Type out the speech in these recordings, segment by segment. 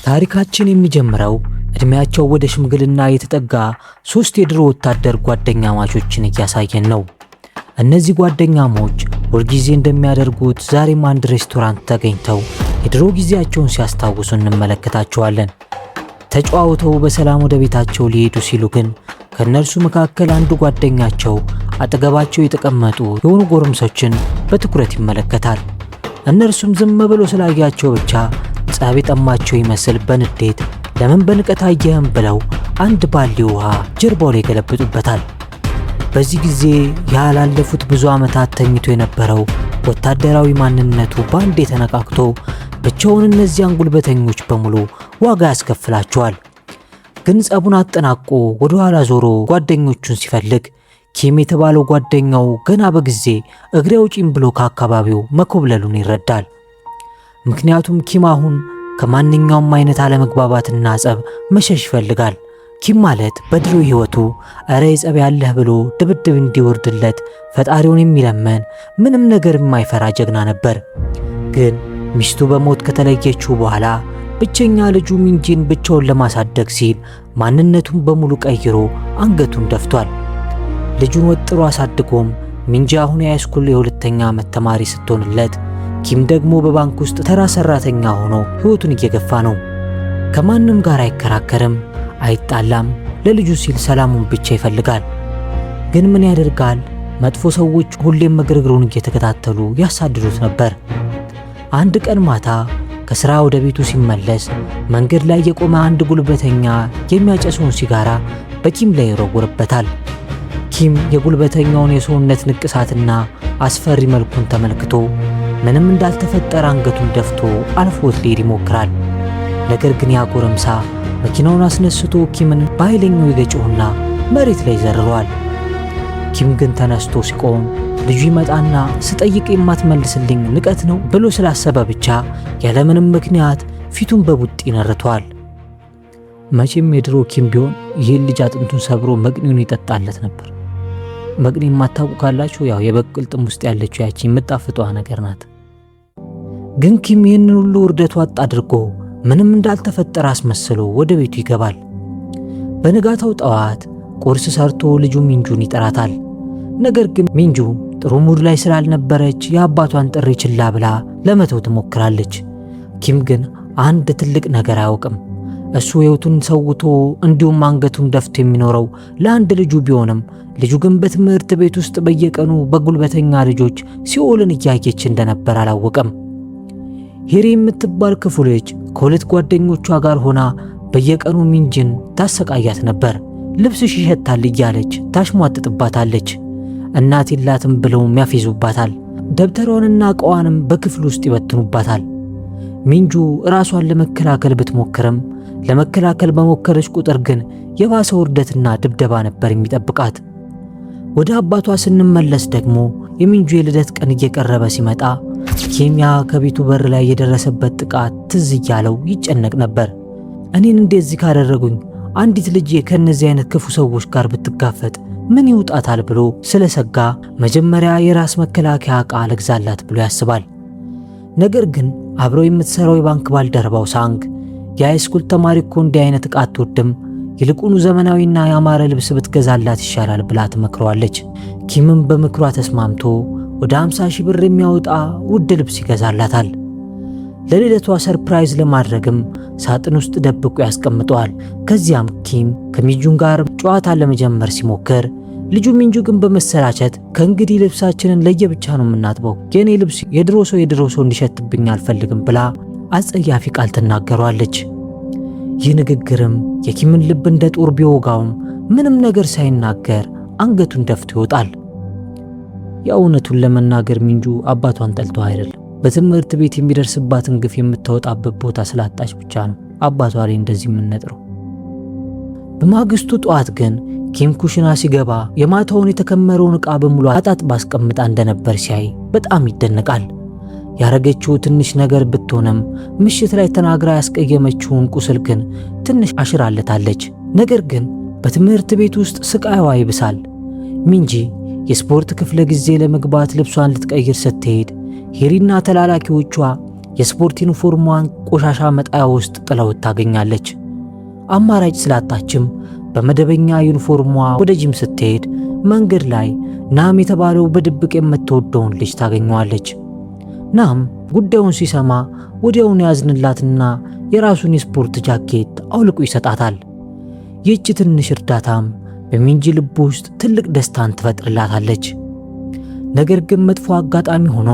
ታሪካችን የሚጀምረው ዕድሜያቸው ወደ ሽምግልና የተጠጋ ሶስት የድሮ ወታደር ጓደኛማቾችን እያሳየን ነው። እነዚህ ጓደኛሞች ሁልጊዜ እንደሚያደርጉት ዛሬም አንድ ሬስቶራንት ተገኝተው የድሮ ጊዜያቸውን ሲያስታውሱ እንመለከታቸዋለን። ተጨዋውተው በሰላም ወደ ቤታቸው ሊሄዱ ሲሉ ግን ከእነርሱ መካከል አንዱ ጓደኛቸው አጠገባቸው የተቀመጡ የሆኑ ጎረምሶችን በትኩረት ይመለከታል። እነርሱም ዝም ብሎ ስላያቸው ብቻ ጸብ የጠማቸው ይመስል በንዴት ለምን በንቀት አየህም ብለው አንድ ባልዲ ውሃ ጀርባው ላይ ይገለብጡበታል። በዚህ ጊዜ ያላለፉት ብዙ ዓመታት ተኝቶ የነበረው ወታደራዊ ማንነቱ በአንዴ ተነቃቅቶ ብቻውን እነዚያን ጉልበተኞች በሙሉ ዋጋ ያስከፍላቸዋል። ግን ጸቡን አጠናቆ ወደ ኋላ ዞሮ ጓደኞቹን ሲፈልግ ኪም የተባለው ጓደኛው ገና በጊዜ እግሬ አውጪኝ ብሎ ከአካባቢው መኮብለሉን ይረዳል። ምክንያቱም ኪም አሁን ከማንኛውም አይነት አለመግባባትና ጸብ መሸሽ ይፈልጋል። ኪም ማለት በድሮ ሕይወቱ እረ የጸብ ያለህ ብሎ ድብድብ እንዲወርድለት ፈጣሪውን የሚለመን ምንም ነገር የማይፈራ ጀግና ነበር። ግን ሚስቱ በሞት ከተለየችው በኋላ ብቸኛ ልጁ ሚንጂን ብቻውን ለማሳደግ ሲል ማንነቱን በሙሉ ቀይሮ አንገቱን ደፍቷል። ልጁን ወጥሮ አሳድጎም ሚንጂ አሁን የ high school የሁለተኛ ዓመት ተማሪ ስትሆንለት፣ ኪም ደግሞ በባንክ ውስጥ ተራ ሰራተኛ ሆኖ ሕይወቱን እየገፋ ነው። ከማንም ጋር አይከራከርም፣ አይጣላም። ለልጁ ሲል ሰላሙን ብቻ ይፈልጋል። ግን ምን ያደርጋል፣ መጥፎ ሰዎች ሁሌም እግር እግሩን እየተከታተሉ ያሳድዱት ነበር። አንድ ቀን ማታ ከስራ ወደ ቤቱ ሲመለስ መንገድ ላይ የቆመ አንድ ጉልበተኛ የሚያጨሰውን ሲጋራ በኪም ላይ ይወረውርበታል። ኪም የጉልበተኛውን የሰውነት ንቅሳትና አስፈሪ መልኩን ተመልክቶ ምንም እንዳልተፈጠረ አንገቱን ደፍቶ አልፎት ሊሄድ ይሞክራል። ነገር ግን ያ ጎረምሳ መኪናውን አስነስቶ ኪምን በኃይለኛው ይገጨውና መሬት ላይ ይዘርረዋል። ኪም ግን ተነስቶ ሲቆም ልጁ ይመጣና ስጠይቅ የማትመልስልኝ ንቀት ነው ብሎ ስላሰበ ብቻ ያለምንም ምክንያት ፊቱን በቡጢ ይነርተዋል። መቼም የድሮ ኪም ቢሆን ይህን ልጅ አጥንቱን ሰብሮ መቅኒውን ይጠጣለት ነበር። መቅኒ የማታውቁ ካላችሁ ያው የበግ ቅልጥም ውስጥ ያለችው ያቺ የምጣፍጧ ነገር ናት። ግን ኪም ይህንን ሁሉ ውርደቱ ዋጥ አድርጎ ምንም እንዳልተፈጠረ አስመስሎ ወደ ቤቱ ይገባል። በንጋታው ጠዋት ቁርስ ሰርቶ ልጁ ሚንጁን ይጠራታል። ነገር ግን ሚንጁ ጥሩ mood ላይ ስላልነበረች የአባቷን ጥሪ ችላ ብላ ለመተው ትሞክራለች። ኪም ግን አንድ ትልቅ ነገር አያውቅም። እሱ ሕይወቱን ሰውቶ እንዲሁም አንገቱን ደፍቶ የሚኖረው ለአንድ ልጁ ቢሆንም ልጁ ግን በትምህርት ቤት ውስጥ በየቀኑ በጉልበተኛ ልጆች ሲኦልን እያየች እንደነበር አላወቀም። ሄሪ የምትባል ክፉ ልጅ ከሁለት ጓደኞቿ ጋር ሆና በየቀኑ ሚንጅን ታሰቃያት ነበር። ልብስሽ ይሸታል እያለች ታሽሟጥጥባታለች። እናት የላትም ብለውም ያፌዙባታል። ደብተሯንና ዕቃዋንም በክፍል ውስጥ ይበትኑባታል። ሚንጁ ራሷን ለመከላከል ብትሞክርም ለመከላከል በሞከረች ቁጥር ግን የባሰ ውርደትና ድብደባ ነበር የሚጠብቃት። ወደ አባቷ ስንመለስ ደግሞ የሚንጁ የልደት ቀን እየቀረበ ሲመጣ ኪም ያ ከቤቱ በር ላይ የደረሰበት ጥቃት ትዝ እያለው ይጨነቅ ነበር። እኔን እንደዚህ ካደረጉኝ አንዲት ልጄ ከእነዚህ አይነት ክፉ ሰዎች ጋር ብትጋፈጥ ምን ይውጣታል ብሎ ስለሰጋ መጀመሪያ የራስ መከላከያ ዕቃ ልግዛላት ብሎ ያስባል። ነገር ግን አብረው የምትሰራው የባንክ ባልደረባው ሳንግ የ high school ተማሪ እኮ እንዲህ አይነት ዕቃ አትወድም፣ ይልቁኑ ዘመናዊና ያማረ ልብስ ብትገዛላት ይሻላል ብላ ትመክረዋለች። ኪምም በምክሯ ተስማምቶ ወደ 50 ሺህ ብር የሚያወጣ ውድ ልብስ ይገዛላታል። ለልደቷ surprise ለማድረግም ሳጥን ውስጥ ደብቆ ያስቀምጠዋል። ከዚያም ኪም ከሚንጁን ጋር ጨዋታ ለመጀመር ሲሞክር ልጁ ሚንጁ ግን በመሰላቸት ከእንግዲህ ልብሳችንን ለየብቻ ነው የምናጥበው፣ የእኔ ልብስ የድሮ ሰው የድሮ ሰው እንዲሸትብኝ አልፈልግም ብላ አጸያፊ ቃል ትናገሯለች። ይህ ንግግርም የኪምን ልብ እንደ ጦር ቢወጋውም ምንም ነገር ሳይናገር አንገቱን ደፍቶ ይወጣል። የእውነቱን ለመናገር ሚንጁ አባቷን ጠልቶ አይደለም። በትምህርት ቤት የሚደርስባትን ግፍ የምታወጣበት ቦታ ስላጣች ብቻ ነው አባቷ ላይ እንደዚህ የምነጥረው። በማግስቱ ጠዋት ግን ኪም ኩሽና ሲገባ የማታውን የተከመረውን ዕቃ በሙሉ አጣጥባ አስቀምጣ እንደነበር ሲያይ በጣም ይደነቃል። ያረገችው ትንሽ ነገር ብትሆንም ምሽት ላይ ተናግራ ያስቀየመችውን ቁስል ግን ትንሽ አሽራለታለች። ነገር ግን በትምህርት ቤት ውስጥ ስቃይዋ ይብሳል። ሚንጂ የስፖርት ክፍለ ጊዜ ለመግባት ልብሷን ልትቀይር ስትሄድ ሄሪና ተላላኪዎቿ የስፖርት ዩኒፎርሟን ቆሻሻ መጣያ ውስጥ ጥለው ታገኛለች። አማራጭ ስላጣችም በመደበኛ ዩኒፎርሟ ወደ ጂም ስትሄድ መንገድ ላይ ናም የተባለው በድብቅ የምትወደውን ልጅ ታገኘዋለች። ናም ጉዳዩን ሲሰማ ወዲያውኑ ያዝንላትና የራሱን የስፖርት ጃኬት አውልቆ ይሰጣታል። ይህች ትንሽ እርዳታም በሚንጂ ልብ ውስጥ ትልቅ ደስታን ትፈጥርላታለች። ነገር ግን መጥፎ አጋጣሚ ሆኖ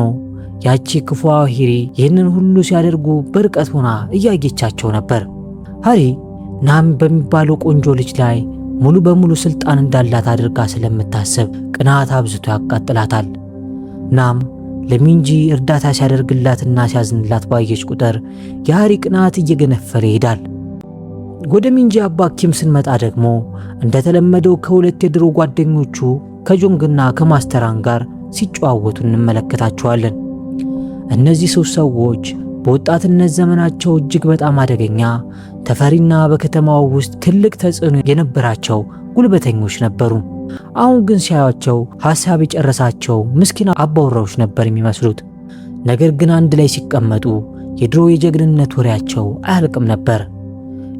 ያቺ ክፉዋ ሂሪ ይህንን ሁሉ ሲያደርጉ በርቀት ሆና እያየቻቸው ነበር። ሃሪ ናም በሚባለው ቆንጆ ልጅ ላይ ሙሉ በሙሉ ስልጣን እንዳላት አድርጋ ስለምታስብ ቅናት አብዝቶ ያቃጥላታል። ናም ለሚንጂ እርዳታ ሲያደርግላትና ሲያዝንላት ባየች ቁጥር የሃሪ ቅናት እየገነፈለ ይሄዳል። ወደ ሚንጂ አባት ኪም ስንመጣ ደግሞ እንደተለመደው ከሁለት የድሮ ጓደኞቹ ከጆንግና ከማስተራን ጋር ሲጨዋወቱ እንመለከታቸዋለን። እነዚህ ሶስት ሰዎች በወጣትነት ዘመናቸው እጅግ በጣም አደገኛ፣ ተፈሪና በከተማው ውስጥ ትልቅ ተጽዕኖ የነበራቸው ጉልበተኞች ነበሩ። አሁን ግን ሲያዩአቸው ሐሳብ የጨረሳቸው ምስኪን አባወራዎች ነበር የሚመስሉት። ነገር ግን አንድ ላይ ሲቀመጡ የድሮ የጀግንነት ወሬያቸው አያልቅም ነበር።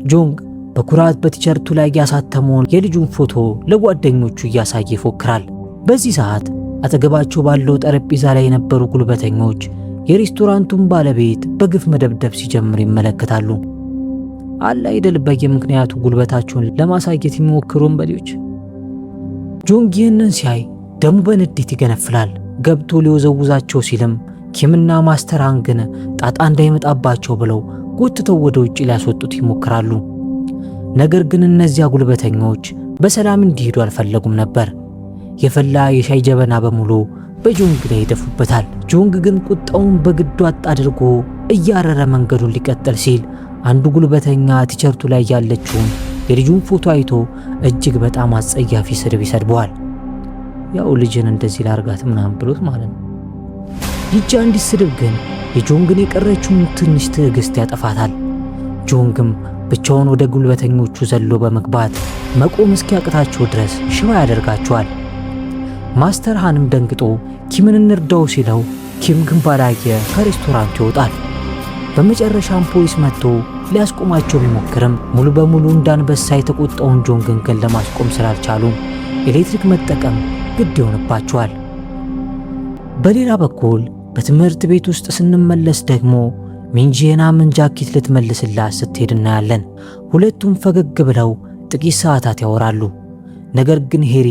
ጆንግ በኩራት በቲሸርቱ ላይ ያሳተመውን የልጁን ፎቶ ለጓደኞቹ እያሳየ ይፎክራል። በዚህ ሰዓት አጠገባቸው ባለው ጠረጴዛ ላይ የነበሩ ጉልበተኞች የሬስቶራንቱን ባለቤት በግፍ መደብደብ ሲጀምር ይመለከታሉ። አለ አይደል በየምክንያቱ ጉልበታቸውን ለማሳየት የሚሞክሩ ወንበዴዎች። ጆንግ ይህንን ሲያይ ደሙ በንዴት ይገነፍላል። ገብቶ ሊወዘውዛቸው ሲልም ኪምና ማስተር ሃን ግን ጣጣ እንዳይመጣባቸው ብለው ጎትተው ወደ ውጭ ሊያስወጡት ይሞክራሉ። ነገር ግን እነዚያ ጉልበተኞች በሰላም እንዲሄዱ አልፈለጉም ነበር። የፈላ የሻይ ጀበና በሙሉ በጆንግ ላይ ይደፉበታል። ጆንግ ግን ቁጣውን በግዱ ዋጥ አድርጎ እያረረ መንገዱን ሊቀጥል ሲል አንዱ ጉልበተኛ ቲሸርቱ ላይ ያለችውን የልጁን ፎቶ አይቶ እጅግ በጣም አጸያፊ ስድብ ይሰድበዋል። ያው ልጅን እንደዚህ ላርጋት ምናምን ብሎት ማለት ነው። ይቺ አንዲት ስድብ ግን የጆንግን የቀረችውን ትንሽ ትዕግስት ያጠፋታል። ጆንግም ብቻውን ወደ ጉልበተኞቹ ዘሎ በመግባት መቆም እስኪያቅታቸው ድረስ ሽባ ያደርጋቸዋል። ማስተር ሃንም ደንግጦ ኪምን እንርዳው ሲለው ኪም ግን ባላየ ከሬስቶራንቱ ይወጣል። በመጨረሻም ፖሊስ መጥቶ ሊያስቆማቸው ቢሞክርም ሙሉ በሙሉ እንዳንበሳ የተቆጣውን ጆንግን ግን ለማስቆም ስላልቻሉ ኤሌክትሪክ መጠቀም ግድ ይሆንባቸዋል። በሌላ በኩል በትምህርት ቤት ውስጥ ስንመለስ ደግሞ ሚንጂ የናምን ጃኬት ልትመልስላት ስትሄድ እናያለን። ሁለቱም ፈገግ ብለው ጥቂት ሰዓታት ያወራሉ። ነገር ግን ሄሪ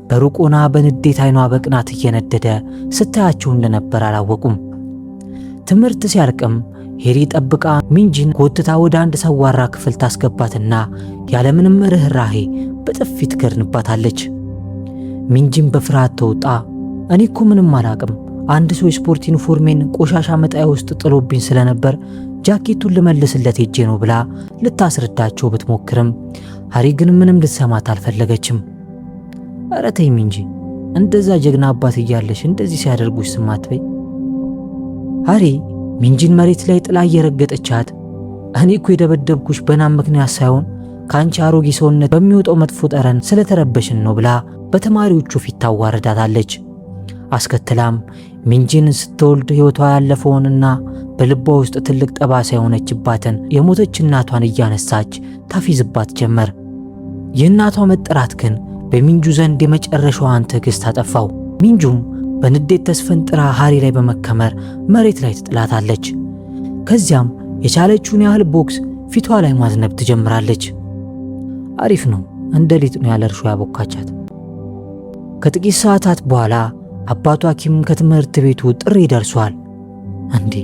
በሩቅ ሆና በንዴት አይኗ በቅናት እየነደደ ስታያቸው እንደነበር አላወቁም። ትምህርት ሲያልቅም ሄሪ ጠብቃ ሚንጂን ጎትታ ወደ አንድ ሰዋራ ክፍል ታስገባትና ያለምንም ርኅራሄ በጥፊ ትከርንባታለች። ሚንጂን በፍርሃት ተውጣ እኔ እኮ ምንም አላቅም፣ አንድ ሰው የስፖርት ዩኒፎርሜን ቆሻሻ መጣያ ውስጥ ጥሎብኝ ስለነበር ጃኬቱን ልመልስለት ሄጄ ነው ብላ ልታስረዳቸው ብትሞክርም ሃሪ ግን ምንም ልትሰማት አልፈለገችም። ኧረ ተይ ሚንጂ፣ እንደዛ ጀግና አባት እያለሽ እንደዚህ ሲያደርጉሽ ዝም አትበይ። ሃሪ ሚንጂን መሬት ላይ ጥላ እየረገጠቻት እኔ እኮ የደበደብኩሽ በናም ምክንያት ሳይሆን ከአንቺ አሮጌ ሰውነት በሚወጣው መጥፎ ጠረን ስለተረበሽን ነው ብላ በተማሪዎቹ ፊት ታዋርዳታለች። አስከትላም ሚንጂን ስትወልድ ሕይወቷ ያለፈውንና በልቧ ውስጥ ትልቅ ጠባሳ የሆነችባትን የሞተች እናቷን እያነሳች ታፊዝባት ጀመር። የእናቷ መጠራት ግን በሚንጁ ዘንድ የመጨረሻዋን ትዕግስት አጠፋው። ሚንጁም በንዴት ተስፈንጥራ ሃሪ ላይ በመከመር መሬት ላይ ትጥላታለች። ከዚያም የቻለችውን ያህል ቦክስ ፊቷ ላይ ማዝነብ ትጀምራለች። አሪፍ ነው፣ እንደ ሊጥ ነው ያለ እርሾ ያቦካቻት። ከጥቂት ሰዓታት በኋላ አባቷ ኪም ከትምህርት ቤቱ ጥሪ ደርሷል። እንዴ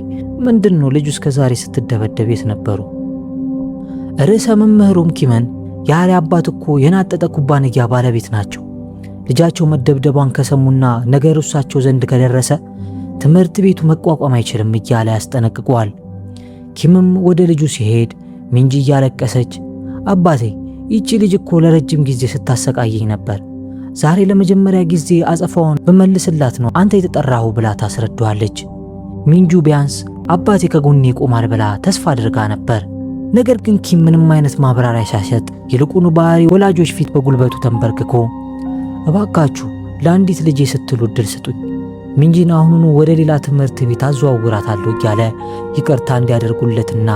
ምንድን ነው ልጁ እስከ ዛሬ ስትደበደብ የት ነበሩ? ርዕሰ መምህሩም ኪምን የሃሪ አባት እኮ የናጠጠ ኩባንያ ባለቤት ናቸው። ልጃቸው መደብደቧን ከሰሙና ነገር እሳቸው ዘንድ ከደረሰ ትምህርት ቤቱ መቋቋም አይችልም እያለ ያስጠነቅቀዋል። ኪምም ወደ ልጁ ሲሄድ ሚንጂ እያለቀሰች አባቴ ይቺ ልጅ እኮ ለረጅም ጊዜ ስታሰቃየኝ ነበር፣ ዛሬ ለመጀመሪያ ጊዜ አጸፋውን በመልስላት ነው አንተ የተጠራሁ ብላ ታስረዳዋለች። ሚንጁ ቢያንስ አባቴ ከጎኔ ይቆማል ብላ ተስፋ አድርጋ ነበር። ነገር ግን ኪም ምንም አይነት ማብራሪያ ሳይሰጥ ይልቁኑ ባህሪ ወላጆች ፊት በጉልበቱ ተንበርክኮ እባካችሁ ለአንዲት ልጄ ስትሉ እድል ስጡኝ፣ ሚንጂን አሁኑኑ ወደ ሌላ ትምህርት ቤት አዘዋውራታለሁ እያለ ይቅርታ እንዲያደርጉለትና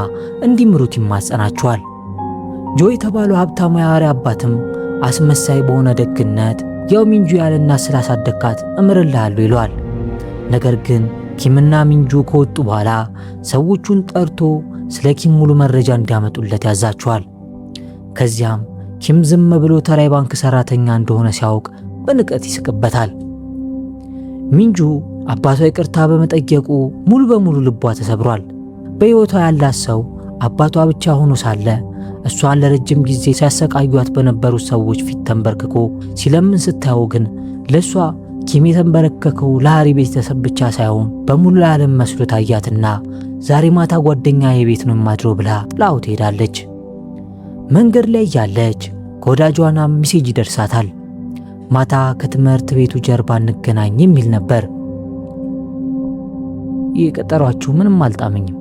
እንዲምሩት ይማጸናቸዋል። ጆ የተባለው ሀብታሙ የሐሪ አባትም አስመሳይ በሆነ ደግነት ያው ሚንጁ ያለና ስላሳደግካት እምርልሃለሁ ይለዋል። ነገር ግን ኪምና ሚንጁ ከወጡ በኋላ ሰዎቹን ጠርቶ ስለ ኪም ሙሉ መረጃ እንዲያመጡለት ያዛቸዋል። ከዚያም ኪም ዝም ብሎ ተራ የባንክ ሰራተኛ እንደሆነ ሲያውቅ በንቀት ይስቅበታል። ሚንጁ አባቷ ይቅርታ በመጠየቁ ሙሉ በሙሉ ልቧ ተሰብሯል። በሕይወቷ ያላት ሰው አባቷ ብቻ ሆኖ ሳለ እሷን ለረጅም ጊዜ ሲያሰቃዩት በነበሩት ሰዎች ፊት ተንበርክኮ ሲለምን ስታየው ግን ለእሷ ኪም የተንበረከከው ለሃሪ ቤተሰብ ብቻ ሳይሆን በሙሉ ለዓለም መስሎ ታያትና ዛሬ ማታ ጓደኛ የቤት ነው የማድረው ብላ ጥላው ትሄዳለች። መንገድ ላይ ያለች ከወዳጇ ናም message ይደርሳታል። ማታ ከትምህርት ቤቱ ጀርባ እንገናኝ የሚል ነበር። ይህ ቀጠሯችሁ ምንም አልጣመኝም።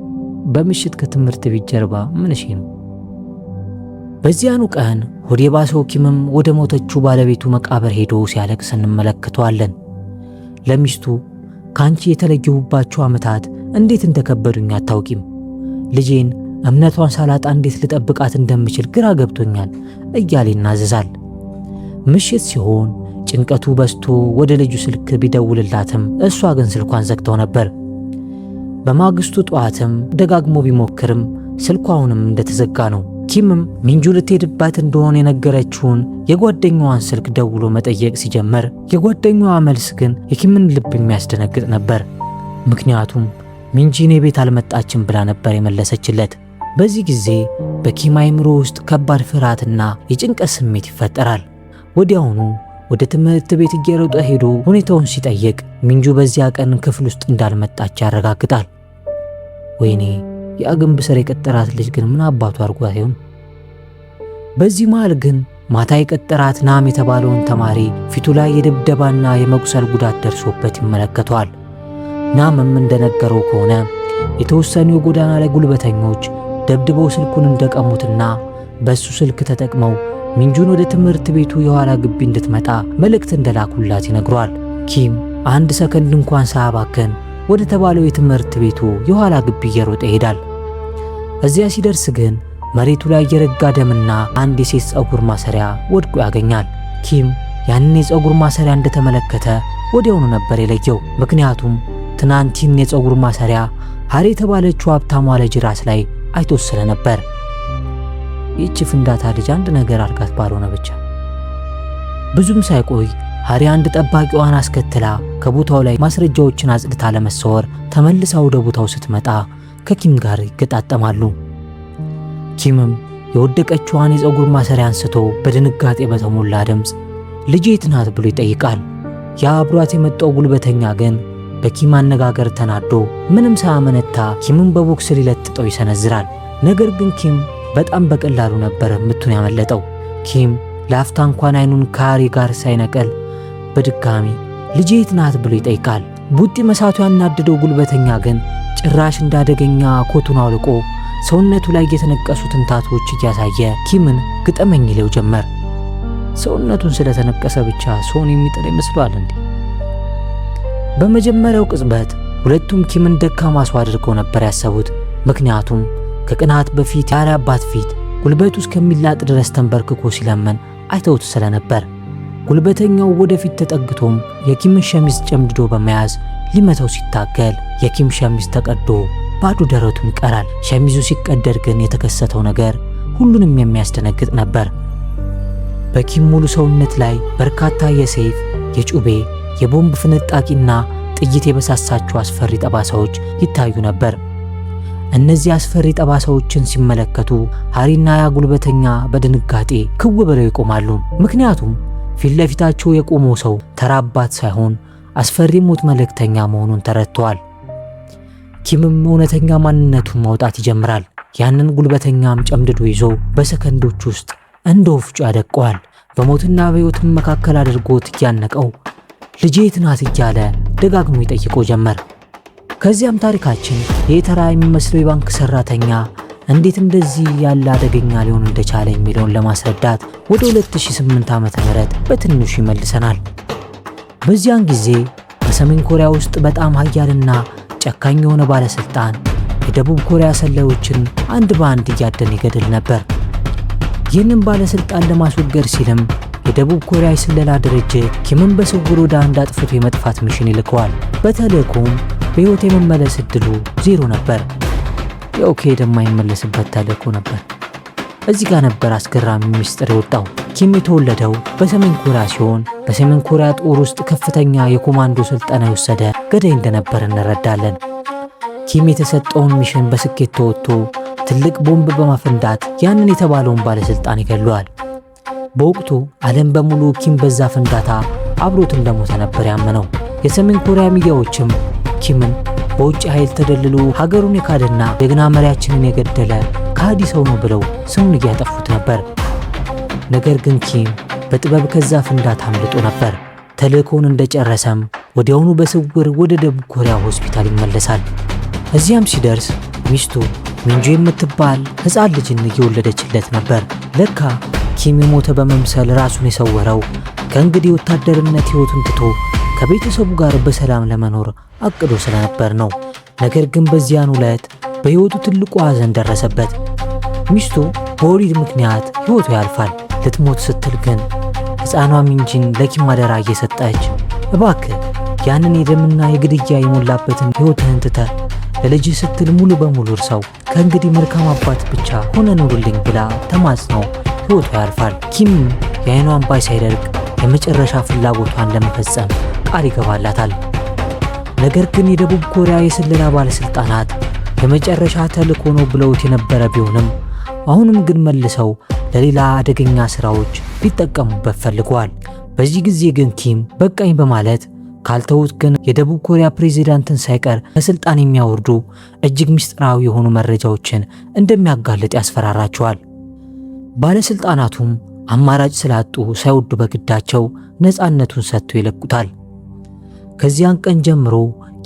በምሽት ከትምህርት ቤት ጀርባ ምን እሺ ነው? በዚያኑ ቀን ሆዴ ባሰው ኪምም ወደ ሞተችው ባለቤቱ መቃብር ሄዶ ሲያለቅስ እንመለከተዋለን። ለሚስቱ ካንቺ የተለየሁባቸው ዓመታት እንዴት እንደከበዱኝ አታውቂም። ልጄን እምነቷን ሳላጣ እንዴት ልጠብቃት እንደምችል ግራ ገብቶኛል እያለ ይናዘዛል። ምሽት ሲሆን ጭንቀቱ በዝቶ ወደ ልጁ ስልክ ቢደውልላትም እሷ ግን ስልኳን ዘግተው ነበር። በማግስቱ ጠዋትም ደጋግሞ ቢሞክርም ስልኳ አሁንም እንደተዘጋ ነው። ኪምም ሚንጁ ልትሄድባት እንደሆነ የነገረችውን የጓደኛዋን ስልክ ደውሎ መጠየቅ ሲጀመር የጓደኛዋ መልስ ግን የኪምን ልብ የሚያስደነግጥ ነበር። ምክንያቱም ሚንጂ እኔ ቤት አልመጣችም ብላ ነበር የመለሰችለት። በዚህ ጊዜ በኪም አይምሮ ውስጥ ከባድ ፍርሃትና የጭንቀት ስሜት ይፈጠራል። ወዲያውኑ ወደ ትምህርት ቤት እየሮጠ ሄዶ ሁኔታውን ሲጠይቅ ሚንጁ በዚያ ቀን ክፍል ውስጥ እንዳልመጣች ያረጋግጣል። ወይኔ ያ ግንብ ስር የቀጠራት ልጅ ግን ምን አባቱ አድርጓት ይሆን? በዚህ መሃል ግን ማታ የቀጠራት ናም የተባለውን ተማሪ ፊቱ ላይ የድብደባና የመቁሰል ጉዳት ደርሶበት ይመለከተዋል። ናምም እንደነገረው ከሆነ የተወሰኑ የጎዳና ላይ ጉልበተኞች ደብድበው ስልኩን እንደቀሙትና በሱ ስልክ ተጠቅመው ሚንጁን ወደ ትምህርት ቤቱ የኋላ ግቢ እንድትመጣ መልእክት እንደላኩላት ይነግሯል። ኪም አንድ ሰከንድ እንኳን ሳያባክን ወደ ተባለው የትምህርት ቤቱ የኋላ ግቢ እየሮጠ ይሄዳል። እዚያ ሲደርስ ግን መሬቱ ላይ የረጋ ደምና አንድ የሴት ፀጉር ማሰሪያ ወድቆ ያገኛል። ኪም ያንን የፀጉር ማሰሪያ እንደተመለከተ ወዲያውኑ ነበር የለየው። ምክንያቱም ትናንት ይህን የፀጉር ማሰሪያ ሃሪ የተባለችው ሀብታሟ ልጅ ራስ ላይ አይቶ ስለነበር። ይህች ፍንዳታ ልጅ አንድ ነገር አድርጋት ባልሆነ ብቻ። ብዙም ሳይቆይ ሃሪ አንድ ጠባቂዋን አስከትላ ከቦታው ላይ ማስረጃዎችን አጽድታ ለመሰወር ተመልሳ ወደ ቦታው ስትመጣ ከኪም ጋር ይገጣጠማሉ። ኪምም የወደቀችዋን የፀጉር ማሰሪያ አንስቶ በድንጋጤ በተሞላ ድምፅ ልጄ የት ናት ብሎ ይጠይቃል። ያ አብሯት የመጣው ጉልበተኛ ግን በኪም አነጋገር ተናዶ ምንም ሳያመነታ ኪምን በቦክስ ሊለጥጠው ይሰነዝራል። ነገር ግን ኪም በጣም በቀላሉ ነበር ምቱን ያመለጠው። ኪም ለአፍታ እንኳን አይኑን ከሃሪ ጋር ሳይነቀል በድጋሚ ልጄ የት ናት ብሎ ይጠይቃል። ቡጢ መሳቱ ያናደደው ጉልበተኛ ግን ጭራሽ እንዳደገኛ ኮቱን አውልቆ ሰውነቱ ላይ የተነቀሱትን tattoo ዎች እያሳየ ኪምን ግጠመኝ ይለው ጀመር። ሰውነቱን ስለተነቀሰ ብቻ ሰውን የሚጥል ይመስለዋል እንዴ? በመጀመሪያው ቅጽበት ሁለቱም ኪምን ደካማ ሰው አድርገው ነበር ያሰቡት። ምክንያቱም ከቀናት በፊት ያለ አባት ፊት ጉልበቱ እስከሚላጥ ድረስ ተንበርክኮ ሲለመን አይተውት ስለነበር። ጉልበተኛው ወደፊት ተጠግቶም የኪምን ሸሚዝ ጨምድዶ በመያዝ ሊመታው ሲታገል የኪም ሸሚዝ ተቀዶ ባዶ ደረቱን ይቀራል። ሸሚዙ ሲቀደድ ግን የተከሰተው ነገር ሁሉንም የሚያስደነግጥ ነበር። በኪም ሙሉ ሰውነት ላይ በርካታ የሰይፍ፣ የጩቤ፣ የቦምብ ፍንጣቂና ጥይት የበሳሳቸው አስፈሪ ጠባሳዎች ይታዩ ነበር። እነዚህ አስፈሪ ጠባሳዎችን ሲመለከቱ ሃሪና ያ ጉልበተኛ በድንጋጤ ክው ብለው ይቆማሉ። ምክንያቱም ፊት ለፊታቸው የቆመው ሰው ተራ አባት ሳይሆን አስፈሪ ሞት መልእክተኛ መሆኑን ተረድተዋል። ኪምም እውነተኛ ማንነቱን ማውጣት ይጀምራል። ያንን ጉልበተኛም ጨምድዶ ይዞ በሰከንዶች ውስጥ እንደ ወፍጮ ያደቀዋል። በሞትና በሕይወትም መካከል አድርጎት እያነቀው ልጄ የት ናት እያለ ደጋግሞ ይጠይቀው ጀመር። ከዚያም ታሪካችን የተራ የሚመስለው የባንክ ሰራተኛ እንዴት እንደዚህ ያለ አደገኛ ሊሆን እንደቻለ የሚለውን ለማስረዳት ወደ 2008 ዓ.ም በትንሹ ይመልሰናል። በዚያን ጊዜ በሰሜን ኮሪያ ውስጥ በጣም ሀያልና ጨካኝ የሆነ ባለስልጣን የደቡብ ኮሪያ ሰላዮችን አንድ በአንድ እያደን ይገድል ነበር። ይህንን ባለስልጣን ለማስወገድ ሲልም የደቡብ ኮሪያ የስለላ ድርጅት ኪምን በስውር ወደ አንድ አጥፍቶ የመጥፋት mission ይልከዋል። በተልእኮም በሕይወት የመመለስ እድሉ 0 ነበር። ያው ከሄደ የማይመለስበት ተልእኮ ነበር። እዚህ ጋር ነበር አስገራሚ ሚስጥር የወጣው። ኪም የተወለደው በሰሜን ኮሪያ ሲሆን በሰሜን ኮሪያ ጦር ውስጥ ከፍተኛ የኮማንዶ ስልጠና የወሰደ ገዳይ እንደነበር እንረዳለን። ኪም የተሰጠውን mission በስኬት ተወጥቶ ትልቅ ቦምብ በማፈንዳት ያንን የተባለውን ባለስልጣን ይገለዋል። በወቅቱ ዓለም በሙሉ ኪም በዛ ፍንዳታ አብሮት እንደሞተ ነበር ያመነው። የሰሜን ኮሪያ ሚዲያዎችም ኪምን በውጭ ኃይል ተደልሎ ሀገሩን የካደና ጀግና መሪያችንን የገደለ ከሃዲ ሰው ነው ብለው ስሙን እያጠፉት ነበር። ነገር ግን ኪም በጥበብ ከዛ ፍንዳታ አምልጦ ነበር። ተልእኮውን እንደጨረሰም ወዲያውኑ በስውር ወደ ደቡብ ኮሪያ ሆስፒታል ይመለሳል። እዚያም ሲደርስ ሚስቱ ሚንጁ የምትባል ሕፃን ልጅን እየወለደችለት ነበር። ለካ ኪም የሞተ በመምሰል ራሱን የሰወረው ከእንግዲህ ወታደርነት ሕይወቱን ትቶ ከቤተሰቡ ጋር በሰላም ለመኖር አቅዶ ስለነበር ነው። ነገር ግን በዚያን ዕለት በሕይወቱ ትልቁ ሐዘን ደረሰበት። ሚስቱ በወሊድ ምክንያት ሕይወቱ ያልፋል። ልትሞት ስትል ግን ሕፃኗ ሚንጂን ለኪም አደራ እየሰጠች እባክህ ያንን የደምና የግድያ የሞላበትን ሕይወትህን ትተህ ለልጅህ ስትል ሙሉ በሙሉ እርሳው፣ ከእንግዲህ መልካም አባት ብቻ ሆነ ኑርልኝ ብላ ተማጽነው ሕይወቷ ያልፋል። ኪም የዓይኗ እንባ ሳይደርቅ የመጨረሻ ፍላጎቷን ለመፈጸም ቃል ይገባላታል። ነገር ግን የደቡብ ኮሪያ የስለላ ባለስልጣናት የመጨረሻ ተልእኮ ነው ብለውት የነበረ ቢሆንም አሁንም ግን መልሰው ለሌላ አደገኛ ስራዎች ሊጠቀሙበት ፈልገዋል። በዚህ ጊዜ ግን ኪም በቃኝ በማለት ካልተውት ግን የደቡብ ኮሪያ ፕሬዚዳንትን ሳይቀር ከስልጣን የሚያወርዱ እጅግ ምስጢራዊ የሆኑ መረጃዎችን እንደሚያጋልጥ ያስፈራራቸዋል። ባለስልጣናቱም አማራጭ ስላጡ ሳይወዱ በግዳቸው ነፃነቱን ሰጥተው ይለቁታል። ከዚያን ቀን ጀምሮ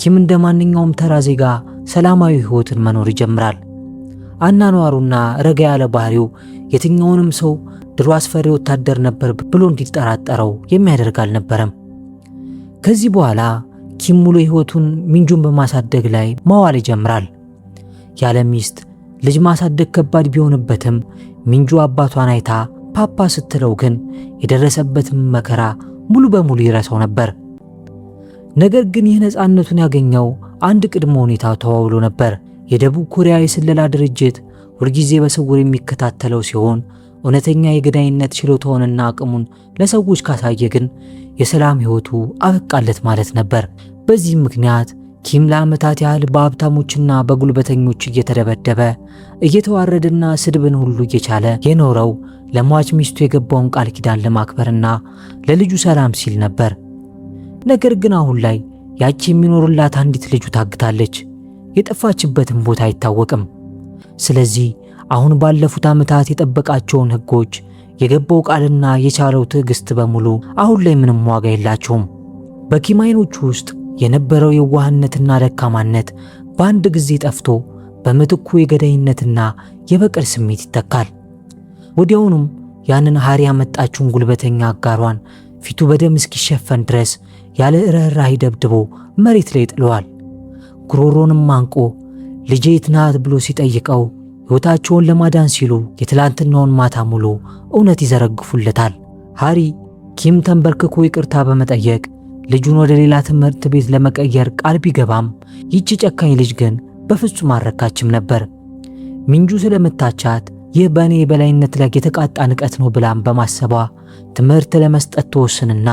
ኪም እንደ ማንኛውም ተራ ዜጋ ሰላማዊ ሕይወትን መኖር ይጀምራል። አናኗሩና ረጋ ያለ ባህሪው የትኛውንም ሰው ድሮ አስፈሪ ወታደር ነበር ብሎ እንዲጠራጠረው የሚያደርግ አልነበረም። ከዚህ በኋላ ኪም ሙሉ ሕይወቱን ሚንጁን በማሳደግ ላይ ማዋል ይጀምራል። ያለ ሚስት ልጅ ማሳደግ ከባድ ቢሆንበትም ሚንጁ አባቷን አይታ ፓፓ ስትለው ግን የደረሰበትን መከራ ሙሉ በሙሉ ይረሳው ነበር። ነገር ግን ይህ ነፃነቱን ያገኘው አንድ ቅድመ ሁኔታ ተዋውሎ ነበር። የደቡብ ኮሪያ የስለላ ድርጅት ሁልጊዜ በስውር የሚከታተለው ሲሆን እውነተኛ የገዳይነት ችሎታውንና አቅሙን ለሰዎች ካሳየ ግን የሰላም ሕይወቱ አበቃለት ማለት ነበር። በዚህም ምክንያት ኪም ለዓመታት ያህል በሀብታሞችና በጉልበተኞች እየተደበደበ እየተዋረደና ስድብን ሁሉ እየቻለ የኖረው ለሟች ሚስቱ የገባውን ቃል ኪዳን ለማክበርና ለልጁ ሰላም ሲል ነበር። ነገር ግን አሁን ላይ ያቺ የሚኖርላት አንዲት ልጁ ታግታለች። የጠፋችበትን ቦታ አይታወቅም። ስለዚህ አሁን ባለፉት ዓመታት የጠበቃቸውን ሕጎች፣ የገባው ቃልና የቻለው ትዕግስት በሙሉ አሁን ላይ ምንም ዋጋ የላቸውም። በኪም ዓይኖች ውስጥ የነበረው የዋህነትና ደካማነት በአንድ ጊዜ ጠፍቶ በምትኩ የገዳይነትና የበቀል ስሜት ይተካል። ወዲያውኑም ያንን ሐሪ ያመጣችውን ጉልበተኛ አጋሯን ፊቱ በደም እስኪሸፈን ድረስ ያለ ርኅራኄ ደብድቦ መሬት ላይ ጥለዋል። ጉሮሮንም አንቆ ልጄ የት ናት ብሎ ሲጠይቀው ሕይወታቸውን ለማዳን ሲሉ የትላንትናውን ማታ ሙሉ እውነት ይዘረግፉለታል። ሃሪ ኪም ተንበርክኮ ይቅርታ በመጠየቅ ልጁን ወደ ሌላ ትምህርት ቤት ለመቀየር ቃል ቢገባም ይቺ ጨካኝ ልጅ ግን በፍጹም አልረካችም ነበር። ሚንጁ ስለመታቻት ይህ በእኔ የበላይነት ላይ የተቃጣ ንቀት ነው ብላም በማሰቧ ትምህርት ለመስጠት ተወስንና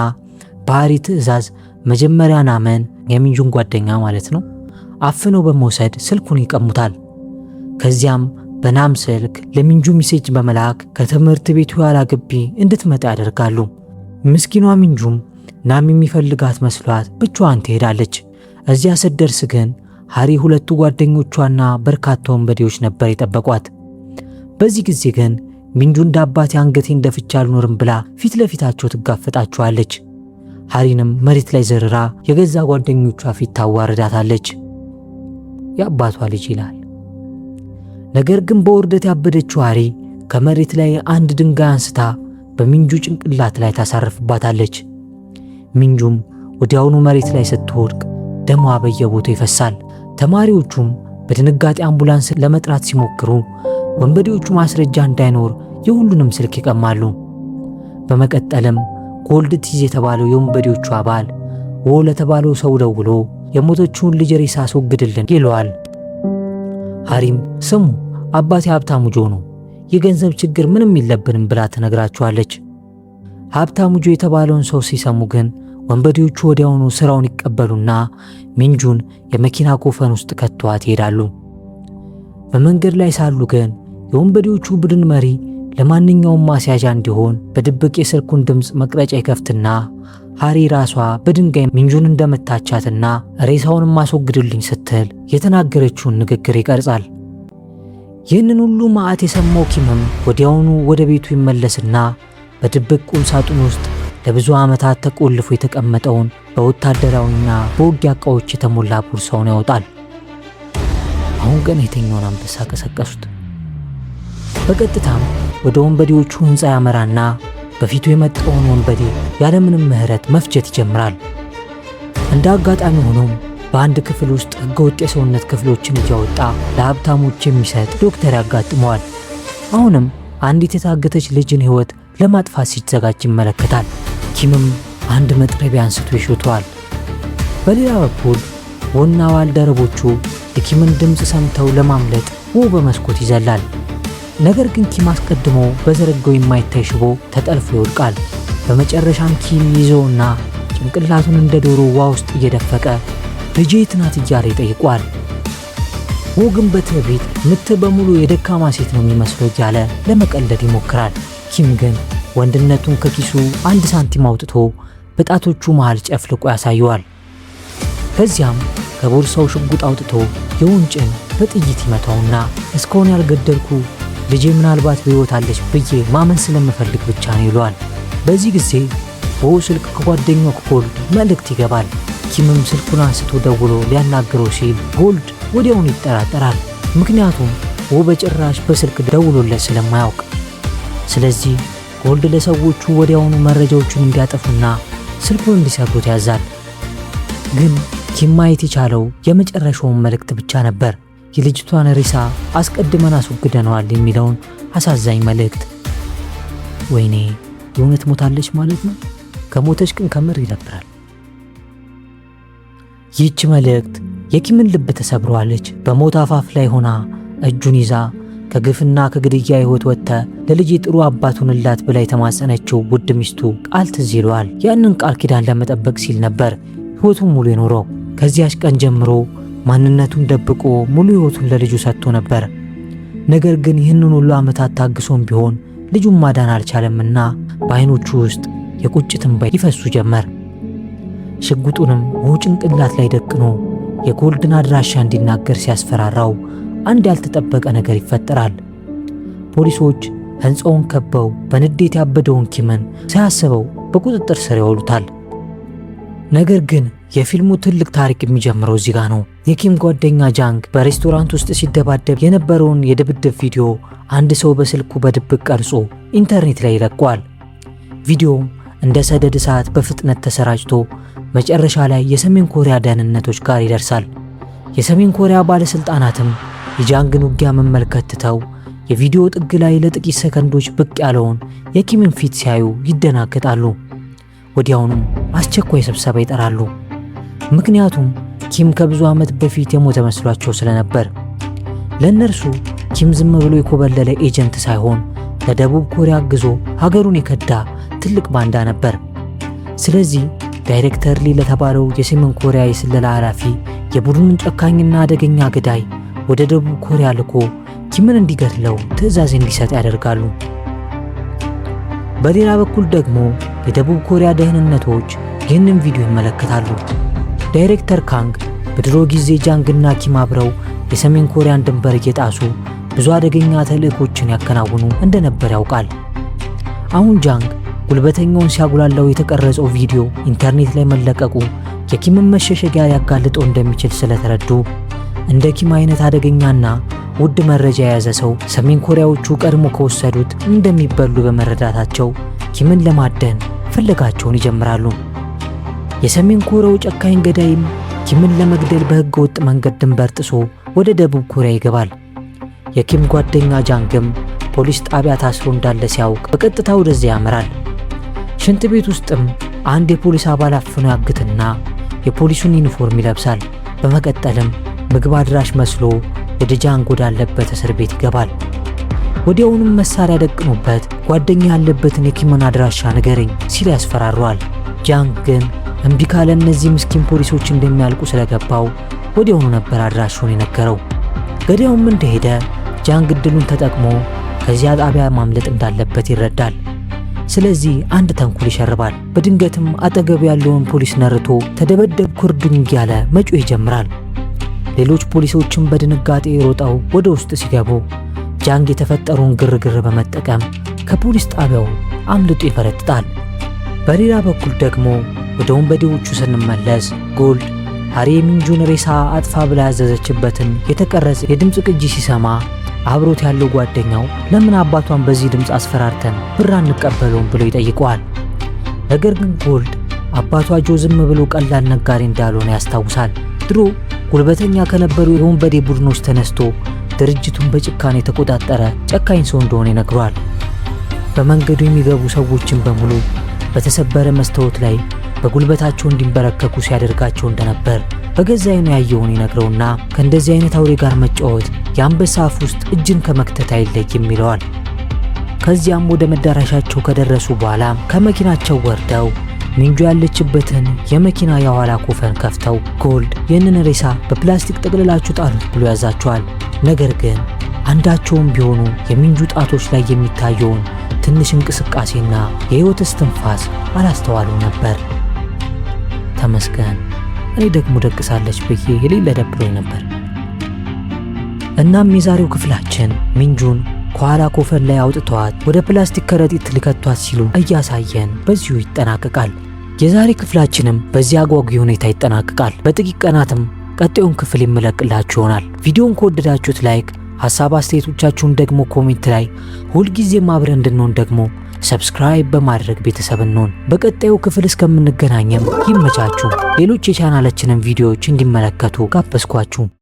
በሃሪ ትዕዛዝ መጀመሪያ ናመን የሚንጁን ጓደኛ ማለት ነው አፍነው በመውሰድ ስልኩን ይቀሙታል። ከዚያም በናም ስልክ ለሚንጁ message በመላክ ከትምህርት ቤቱ ያላ ግቢ እንድትመጣ ያደርጋሉ። ምስኪኗ ሚንጁም ናም የሚፈልጋት መስሏት ብቻዋን ትሄዳለች። እዚያ ስትደርስ ግን ሃሪ ሁለቱ ጓደኞቿና በርካታ ወንበዴዎች ነበር የጠበቋት። በዚህ ጊዜ ግን ሚንጁ እንደ አባቴ አንገቴን ደፍቼ አልኖርም ብላ ፊት ለፊታቸው ትጋፈጣቸዋለች። ሃሪንም መሬት ላይ ዘርራ የገዛ ጓደኞቿ ፊት ታዋርዳታለች። የአባቷ ልጅ ይላል። ነገር ግን በውርደት ያበደችው ሃሪ ከመሬት ላይ አንድ ድንጋይ አንስታ በሚንጁ ጭንቅላት ላይ ታሳርፍባታለች። ሚንጁም ወዲያውኑ መሬት ላይ ስትወድቅ ደሟ በየቦታው ይፈሳል። ተማሪዎቹም በድንጋጤ አምቡላንስ ለመጥራት ሲሞክሩ ወንበዴዎቹ ማስረጃ እንዳይኖር የሁሉንም ስልክ ይቀማሉ። በመቀጠልም ጎልድ ቲዝ የተባለው የወንበዴዎቹ አባል ወ ለተባለው ሰው ደውሎ የሞተችውን ልጅ ሬሳ አስወግድልን ይለዋል። ሃሪም ስሙ አባቴ ሀብታሙ ጆ ነው፣ የገንዘብ ችግር ምንም የለብንም ብላ ትነግራቸዋለች። ሀብታሙ ጆ የተባለውን ሰው ሲሰሙ ግን ወንበዴዎቹ ወዲያውኑ ስራውን ይቀበሉና ሚንጁን የመኪና ኮፈን ውስጥ ከተዋት ይሄዳሉ። በመንገድ ላይ ሳሉ ግን የወንበዴዎቹ ቡድን መሪ ለማንኛውም ማስያዣ እንዲሆን በድብቅ የስልኩን ድምፅ መቅረጫ ይከፍትና ሃሪ ራሷ በድንጋይ ሚንጁን እንደመታቻትና ሬሳውንም አስወግድልኝ ስትል የተናገረችውን ንግግር ይቀርጻል። ይህንን ሁሉ መዓት የሰማው ኪምም ወዲያውኑ ወደ ቤቱ ይመለስና በድብቅ ቁም ሳጥን ውስጥ ለብዙ ዓመታት ተቆልፎ የተቀመጠውን በወታደራዊና በውጊያ ዕቃዎች የተሞላ ቦርሳውን ያወጣል። አሁን ገና የተኛውን አንበሳ ቀሰቀሱት። በቀጥታም ወደ ወንበዴዎቹ ሕንፃ ያመራና በፊቱ የመጣውን ወንበዴ ያለምንም ምሕረት መፍጀት ይጀምራል። እንደ አጋጣሚ ሆኖም በአንድ ክፍል ውስጥ ሕገወጥ የሰውነት ክፍሎችን እያወጣ ለሀብታሞች የሚሰጥ ዶክተር ያጋጥመዋል። አሁንም አንዲት የታገተች ልጅን ሕይወት ለማጥፋት ሲዘጋጅ ይመለከታል። ኪምም አንድ መጥረቢያ አንስቶ ይሾተዋል። በሌላ በኩል ወና ባልደረቦቹ የኪምን ድምፅ ሰምተው ለማምለጥ ው በመስኮት ይዘላል። ነገር ግን ኪም አስቀድሞ በዘረጋው የማይታይ ሽቦ ተጠልፎ ይወድቃል። በመጨረሻም ኪም ይዘውና ጭንቅላቱን እንደ ዶሮ ውሃ ውስጥ እየደፈቀ ልጄ የት ናት እያለ ይጠይቋል። ዎ ግን በትዕቢት ምት በሙሉ የደካማ ሴት ነው የሚመስለው እያለ ለመቀለድ ይሞክራል። ኪም ግን ወንድነቱን ከኪሱ 1 ሳንቲም አውጥቶ በጣቶቹ መሃል ጨፍልቆ ያሳየዋል። ከዚያም ከቦርሳው ሽጉጥ አውጥቶ የውን ጭን በጥይት ይመታውና እስካሁን ያልገደልኩ ልጄ ምናልባት በሕይወት አለች ብዬ ማመን ስለምፈልግ ብቻ ነው ይለዋል። በዚህ ጊዜ በው ስልክ ከጓደኛው ከጎልድ መልእክት ይገባል። ኪምም ስልኩን አንስቶ ደውሎ ሊያናግረው ሲል ጎልድ ወዲያውኑ ይጠራጠራል። ምክንያቱም ወ በጭራሽ በስልክ ደውሎለት ስለማያውቅ። ስለዚህ ጎልድ ለሰዎቹ ወዲያውኑ መረጃዎቹን እንዲያጠፉና ስልኩን እንዲሰብሩት ያዛል። ግን ኪም ማየት የቻለው የመጨረሻውን መልእክት ብቻ ነበር። የልጅቷን ሬሳ አስቀድመን አስወግደነዋል የሚለውን አሳዛኝ መልእክት። ወይኔ፣ የእውነት ሞታለች ማለት ነው? ከሞተች ግን ከምር ይደብራል። ይህች መልእክት የኪምን ልብ ተሰብረዋለች። በሞት አፋፍ ላይ ሆና እጁን ይዛ ከግፍና ከግድያ ሕይወት ወጥተ ለልጄ ጥሩ አባት ሁንላት ብላ የተማጸነችው ውድ ሚስቱ ቃል ትዝ ይለዋል። ያንን ቃል ኪዳን ለመጠበቅ ሲል ነበር ሕይወቱን ሙሉ የኖረው። ከዚያች ቀን ጀምሮ ማንነቱን ደብቆ ሙሉ ሕይወቱን ለልጁ ሰጥቶ ነበር። ነገር ግን ይህንን ሁሉ ዓመታት ታግሶም ቢሆን ልጁን ማዳን አልቻለምና በዓይኖቹ ውስጥ የቁጭት እንባ ይፈሱ ጀመር። ሽጉጡንም ጭንቅላት ላይ ደቅኖ የጎልድን አድራሻ እንዲናገር ሲያስፈራራው አንድ ያልተጠበቀ ነገር ይፈጠራል። ፖሊሶች ሕንፃውን ከበው በንዴት ያበደውን ኪምን ሳያስበው በቁጥጥር ስር ያውሉታል። ነገር ግን የፊልሙ ትልቅ ታሪክ የሚጀምረው እዚህ ጋ ነው። የኪም ጓደኛ ጃንግ በሬስቶራንት ውስጥ ሲደባደብ የነበረውን የድብድብ ቪዲዮ አንድ ሰው በስልኩ በድብቅ ቀርጾ ኢንተርኔት ላይ ይለቀዋል። ቪዲዮውም እንደ ሰደድ እሳት በፍጥነት ተሰራጭቶ መጨረሻ ላይ የሰሜን ኮሪያ ደህንነቶች ጋር ይደርሳል። የሰሜን ኮሪያ ባለስልጣናትም የጃንግን ውጊያ መመልከት ትተው የቪዲዮ ጥግ ላይ ለጥቂት ሰከንዶች ብቅ ያለውን የኪምን ፊት ሲያዩ ይደናገጣሉ። ወዲያውኑም አስቸኳይ ስብሰባ ይጠራሉ። ምክንያቱም ኪም ከብዙ ዓመት በፊት የሞተ መስሏቸው ስለነበር። ለእነርሱ ኪም ዝም ብሎ የኮበለለ agent ሳይሆን ለደቡብ ኮሪያ አግዞ ሀገሩን የከዳ ትልቅ ባንዳ ነበር። ስለዚህ ዳይሬክተር ሊ ለተባለው የሰሜን ኮሪያ የስለላ ኃላፊ የቡድኑን ጨካኝና አደገኛ ገዳይ ወደ ደቡብ ኮሪያ ልኮ ኪምን እንዲገድለው ትዕዛዝ እንዲሰጥ ያደርጋሉ። በሌላ በኩል ደግሞ የደቡብ ኮሪያ ደህንነቶች ይህንን ቪዲዮ ይመለከታሉ። ዳይሬክተር ካንግ በድሮ ጊዜ ጃንግና ኪም አብረው የሰሜን ኮሪያን ድንበር እየጣሱ ብዙ አደገኛ ተልእኮችን ያከናውኑ እንደነበር ያውቃል። አሁን ጃንግ ጉልበተኛውን ሲያጉላላው የተቀረጸው ቪዲዮ ኢንተርኔት ላይ መለቀቁ የኪምን መሸሸጊያ ሊያጋልጠው እንደሚችል ስለተረዱ እንደ ኪም አይነት አደገኛና ውድ መረጃ የያዘ ሰው ሰሜን ኮሪያዎቹ ቀድሞ ከወሰዱት እንደሚበሉ በመረዳታቸው ኪምን ለማደን ፍለጋቸውን ይጀምራሉ። የሰሜን ኮሪያው ጨካኝ ገዳይም ኪምን ለመግደል በሕገ ወጥ መንገድ ድንበር ጥሶ ወደ ደቡብ ኮሪያ ይገባል። የኪም ጓደኛ ጃንግም ፖሊስ ጣቢያ ታስሮ እንዳለ ሲያውቅ በቀጥታ ወደዚያ ያመራል። ሽንት ቤት ውስጥም አንድ የፖሊስ አባል አፍኖ ያግትና የፖሊሱን ዩኒፎርም ይለብሳል። በመቀጠልም ምግብ አድራሽ መስሎ ወደ ጃንግ ወዳለበት እስር ቤት ይገባል። ወዲያውኑም መሳሪያ ደቅኖበት ጓደኛ ያለበትን የኪምን አድራሻ ንገረኝ ሲል ያስፈራረዋል። ጃንግ ግን እምቢ ካለ እነዚህ ምስኪን ፖሊሶች እንደሚያልቁ ስለገባው ወዲያውኑ ነበር አድራሻውን የነገረው። ገዳዩም እንደሄደ ጃንግ እድሉን ተጠቅሞ ከዚያ ጣቢያ ማምለጥ እንዳለበት ይረዳል። ስለዚህ አንድ ተንኮል ይሸርባል። በድንገትም አጠገቡ ያለውን ፖሊስ ነርቶ ተደበደብኩ እርዱኝ እያለ መጮህ ይጀምራል። ሌሎች ፖሊሶችም በድንጋጤ ሮጠው ወደ ውስጥ ሲገቡ ጃንግ የተፈጠረውን ግርግር በመጠቀም ከፖሊስ ጣቢያው አምልጦ ይፈረጥጣል። በሌላ በኩል ደግሞ ወደ ወንበዴዎቹ ስንመለስ ጎልድ ሃሪ የሚንጁን ሬሳ አጥፋ ብላ ያዘዘችበትን የተቀረጸ የድምፅ ቅጂ ሲሰማ አብሮት ያለው ጓደኛው ለምን አባቷን በዚህ ድምፅ አስፈራርተን ብር አንቀበለውም ብሎ ይጠይቀዋል። ነገር ግን ጎልድ አባቷ ጆ ዝም ብሎ ቀላል ነጋዴ እንዳልሆነ ያስታውሳል። ድሮ ጉልበተኛ ከነበሩ የወንበዴ ቡድኖች ተነስቶ ድርጅቱን በጭካኔ የተቆጣጠረ ጨካኝ ሰው እንደሆነ ይነግረዋል። በመንገዱ የሚገቡ ሰዎችን በሙሉ በተሰበረ መስታወት ላይ በጉልበታቸው እንዲንበረከኩ ሲያደርጋቸው እንደነበር በገዛ ዓይኑ ያየውን ይነግረውና ከእንደዚህ አይነት አውሬ ጋር መጫወት የአንበሳ አፍ ውስጥ እጅን ከመክተት አይለይም ይለዋል። ከዚያም ወደ መዳረሻቸው ከደረሱ በኋላ ከመኪናቸው ወርደው ሚንጁ ያለችበትን የመኪና የኋላ ኮፈን ከፍተው ጎልድ ይህንን ሬሳ በፕላስቲክ ጠቅልላችሁ ጣሉት ብሎ ያዛቸዋል። ነገር ግን አንዳቸውም ቢሆኑ የሚንጁ ጣቶች ላይ የሚታየውን ትንሽ እንቅስቃሴና የሕይወት እስትንፋስ አላስተዋሉም ነበር። ተመስገን፣ እኔ ደግሞ ደቅሳለች ብዬ የሌለ ደብሮኝ ነበር። እናም የዛሬው ክፍላችን ሚንጁን ከኋላ ኮፈን ላይ አውጥተዋት ወደ ፕላስቲክ ከረጢት ሊከቷት ሲሉ እያሳየን በዚሁ ይጠናቀቃል። የዛሬ ክፍላችንም በዚህ አጓጊ ሁኔታ ይጠናቀቃል። በጥቂት ቀናትም ቀጣዩን ክፍል የምለቅላችሁ ይሆናል። ቪዲዮን ከወደዳችሁት like፣ ሀሳብ አስተያየቶቻችሁን ደግሞ comment ላይ፣ ሁልጊዜም አብረን እንድንሆን ደግሞ subscribe በማድረግ ቤተሰብ እንሆን። በቀጣዩ ክፍል እስከምንገናኝም ይመቻችሁ። ሌሎች የቻናላችንን ቪዲዮዎች እንዲመለከቱ ጋበዝኳችሁ።